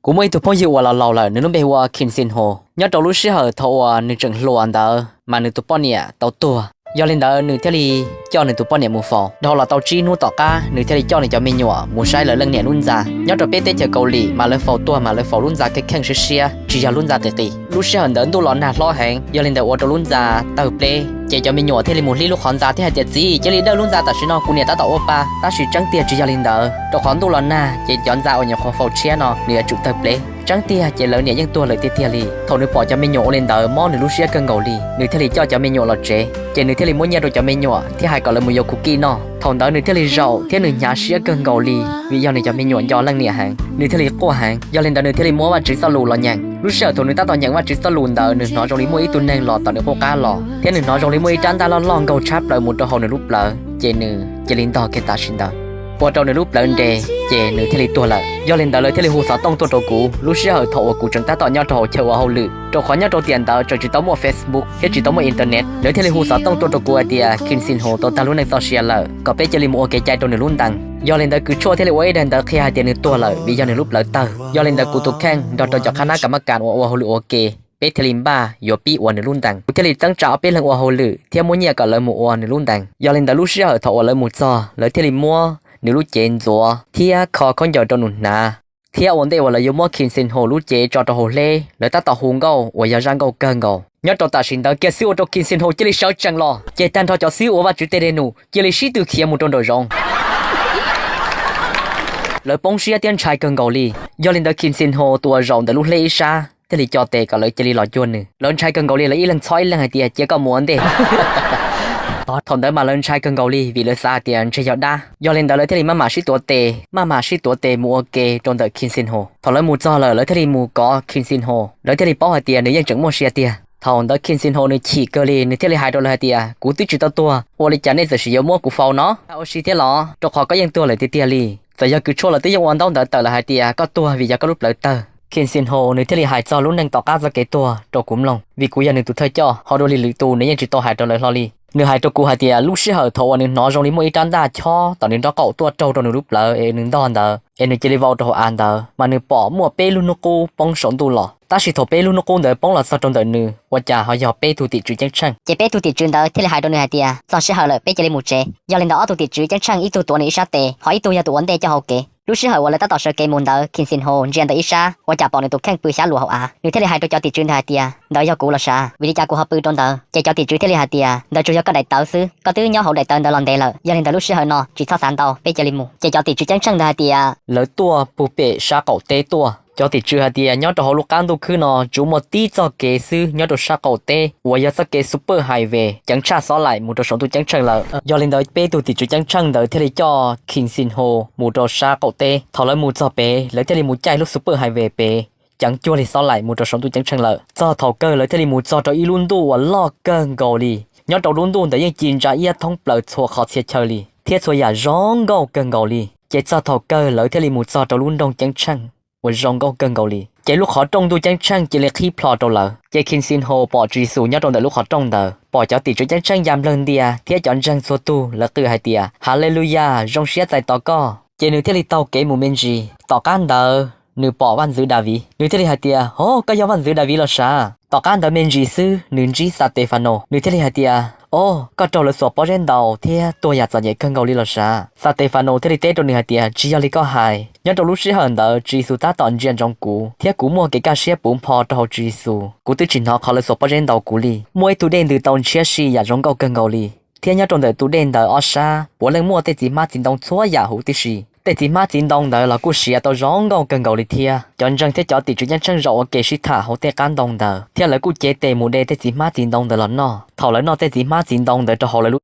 Kuv muaj ib tug phooj ywg uas los laus lawm, nws lub npe hu ua Kim Sin Ho. Nyob rau lub sij hawm thaum uas nws tseem hluas ntawd mas nws tus poj niam tau tuag. Yog li ntawd nws thiaj li coj nws tus poj niam mus faus. Dhau los tau tsib hnub tom qab, nws thiaj li coj nws cov me nyuam mus saib lawv leej niam lub ntxa. Nyob rau peb teb chaws Kaus Lim mas lawv faus tuag mas lawv faus lub ntxa kheej kheej siab siab, tsis yog lub ntxa qis qis. Lub sij hawm ntawd ntuj los nag hlob heev, yog li ntawd ua rau lub ntxa tawg pleb. Ces cov me nyuam thiaj li mus hlib lub qhov ntxa thiab hais tias, Txiv, cia li dawj lub ntxa tam sim no, kuv niam tab tom ua pa. Tab sis tseeb tiag tsis yog li ntawd, rau qhov ntuj los nag ces cov ntxa uas nyuam qhuav faus tshiab no nws yuav tsum tawg pleb. Tseeb tiag ces lawv niam yeej tuag lawm tiag tiag li. Thaum nws pom cov me nyuam ua li ntawd mob nws lub siab kawg nkaus li, nws thiaj li coj cov me nyuam los tsev, ces nws thiaj li muab nyiaj rau cov me nyuam thiab hais kom lawv mus yuav cookies noj. Thaum ntawd nws thiaj li zaum thiab nws hnyav siab kawg nkaus li, vim yog nws cov me nyuam nco leej niam heev, nws thiaj li quaj heev. Yog li ntawd nws thiaj li muab Vajtswv txoj lus los nyeem. Lub sij hawm thaum nws tab tom nyeem Vajtswv txoj lus ntawd, nws hnov zoo li muaj ib tug neeg los tom nws qub qab los, thiab nws hnov zoo li muaj ib rab ntaj loj loj nkaug tshab plaws mus rau hauv nws lub plawv, ces nws cia li ntog kiag tam sim ntawd, ua rau nws lub plawv nres, ces nws thiaj li tuag lawm. Yog li ntawd lawv thiaj li hu xov tooj tuaj rau kuv lub sij hawm thaum uas kuv tseem tab tom nyob rau hauv chaw ua hauj lwm, rau qhov nyob rau tiam ntawd tseem tsis tau muaj Facebook thiab tsis tau muaj internet. Lawv thiaj li hu xov tooj tuaj rau kuv hais tias Kim Sin Ho tau tag lub neej txoj sia lawm, kom peb cia li mus ua kev cai rau nws lub ntees. Yog li ntawd kws tshuaj thiaj li ua ib daim ntawv qhia hais tias nws tuag lawm vim yog nws lub plawv tawg. Yog li ntawd kuv tus kheej nrog rau cov qhab nab kas mab kas uas ua hauj lwm ua ke, peb thiaj li npaj yuav pib ua nws lub ntees. Kuv thiaj li teeb tsa ob peb leeg ua hauj lwm thiab muab nyiaj kom lawv mus ua nws lub ntees. Yog li ntawd lub sij hawm thaum uas lawv mus txog, lawv thiaj li muab nws lub cev ntxuav thiab kho khaub ncaws rau nws hnav. Thiab ua ntej uas lawv yuav muab Kim Sin Ho lub cev tso rau hauv hleb, lawv tab tom hu nkauj uas yog zaj nkauj kawg nkaus. Nyob rau tam sim ntawd kiag xwb ua rau Kim Sin Ho cia li sawv tsees los, ces tag nrho cov xib hwb ua Vajtswv tej dej num cia li sib tw khiav mus rau nraum zoov. Lawv poob siab thiab ntshai kawg nkaus li. Yog li ntawd Kim Sin Ho tus uas zaum ntawm lub hleb ib sab thiaj li co tes kom lawv cia li los cuag nws. Lawv ntshai kawg nkaus li, lawv ib leeg txhob ib leeg hais tias cia koj mus ua ntej. Thaum ntawd mas lawv ntshai kawg nkaus li vim lawv xav hais tias ntshe yog dab. Yog li ntawd lawv thiaj li maj mam sib tuav tes, maj mam sib tuav tes mus ua ke rau ntawm Kim Sin Ho. Thaum lawv mus txog lawm lawv thiaj li mus kov Kim Sin Ho, lawv thiaj li paub hais tias nws yeej tseem muaj sia tiag. Thaum ntawd Kim Sin Ho nws chim kawg li, nws thiaj li hais rau lawv hais tias, Kuv twb tsis tau tuag, ua li cas nej txawm sis yuav muab kuv faus no? Ua si thiab los? Rau qhov koj yeej tuag lawm tiag tiag li. Txawm yog kws tshuaj los twb yeej ua ntaub ntawv tawm lawm hais tias koj tuag vim yog koj lub plawv tawg. Kim Sin Ho nws thiaj li hais txog lub neej tom qab txoj kev tuag rau kuv mloog, vim kuv yog nws tus thawj coj, ho dua li lwm tus nws yeej tsis tau hais rau lawv hlo li. Nws hais rau kuv hais tias lub sij hawm thaum uas nws hnov zoo li muaj ib rab ntaj chob tom nws nraub qaum tuaj raug rau nws lub plawv es nws ntog ntawd, es nws cia li vau rau hauv av ntawd, mas nws pom muaj peb lub hnub qub poob saum ntuj los. Tab sis thaum peb lub hnub qub ntawd poob los txog rau ntawm nws, ua cas ho yog peb tug tim tswv ceeb tsheej. Ces peb tug tim tswv ntawd thiaj li hais rau nws hais tias, Txog sij hawm lawm, peb cia li mus tsev. Yog li ntawd ob tug tim tswv ceeb tsheej ib tug tuav nws ib sab tes, ho ib tug yog tus ua ntej coj hauv kev. Lub sij hawm uas lawv tab tom sawv kev mus ntawd, Kim Sin Ho ntsia ntawm ib sab, ua cas pom nws tus kheej pw xyab luas hauv av. Nws thiaj li hais rau cov tim tswv ntawd hais tias, Ntawd yog kuv los sav, vim li cas kuv ho pw rau ntawd? Ces cov tim tswv thiaj li hais tias, Ntawd tsuas yog koj daim tawv xwb, koj twb nyob hauv daim tawv ntawd los ntev lawm. Yog li ntawd lub sij hawm no tsis txhob xav ntau, peb cia li mus. Ces cov tim tswv ceeb tsheej ntawd hais tias, Lawv tuaj puag pem sab qaum teb tuaj. Cov tim tswv hais tias nyob rau hauv lub qab ntuj khwb no tsuas muaj tib txoj kev xwb nyob rau sab qaum teb uas yog txoj kev super highway ceev tshaj xob laim mus rau saum ntuj ceeb tsheej lawm. Yog li ntawd peb tug tim tswv ceeb tsheej ntawd thiaj li coj Kim Sin Ho mus rau sab qaum teb. Thaum lawv mus txog pem, lawv thiaj li mus caij lub super highway pem, ceev cuag li xob laim mus rau saum ntuj ceeb tsheej lawm. Txog thaum kawg lawv thiaj li mus txog rau ib lub ntuj uas loj kawg nkaus li. Nyob rau lub ntuj ntawd yeej ci ntsa iab thoob plaws txhua qhov txhia chaw li, thiab txhua yam zoo nkauj kawg nkaus li. Ces txog thaum kawg lawv thiaj li mus txog rau lub nroog ceeb tsheej uas zoo nkauj kawg nkaus li. Ces lub qhov rooj ntuj ceeb tsheej cia li qhib plho rau lawv. Ces Kim Sin Ho pom Tswv Yexus nyob rau ntawm lub qhov rooj ntawd, pom cov tim tswv ceeb tsheej ya nplawg ntia thiab cov ntseeg txhua tug lawv qw hais tias, Haleluyas, zoo siab txais tos koj. Ces nws thiaj li taug kev mus me ntsis. Tom qab ntawd nws pom Vaj Ntxwv Daviv, nws thiaj li hais tias, Hov, koj yog Vaj Ntxwv Daviv los sav? Tom qab ntawd me ntsis xwb nws ntsib Xatefano, nws thiaj li hais tias, Os, koj raug lawv xuas pob zeb ntaus thiab tuag yam txom nyem kawg nkaus li los sav? Xatefano thiaj li teb rau nws hais tias, Tsis yog li koj hais. Nyob rau lub sij hawm ntawd Tswv Yexus tab tom ntsia ntsoov kuv, thiab kuv muaj kev kaj siab puv npho rau hauv Tswv Yexus. Kuv twb tsis hnov qhov lawv xuas pob zeb ntaus kuv li. Muaj ib tug dej ntws tau ntshiab si yam zoo nkauj kawg nkaus li, thiab nyob rau ntawm tus dej ntawd ob sab puav leej muaj tej txiv hmab txiv ntoo txhua yam huv tib si. Tej txiv hmab txiv ntoo ntawd los kuj siav tau zoo nkauj kawg nkaus li thiab. Cov ntseeg thiab cov tim tswv ceeb tsheej zaum ua ke sib tham hauv tej qab ntoo ntawd, thiab lawv kuj cev tes mus de tej txiv hmab txiv ntoo ntawd los noj. Thaum lawv noj tej txiv hmab txiv ntoo ntawd rau hauv lawv lub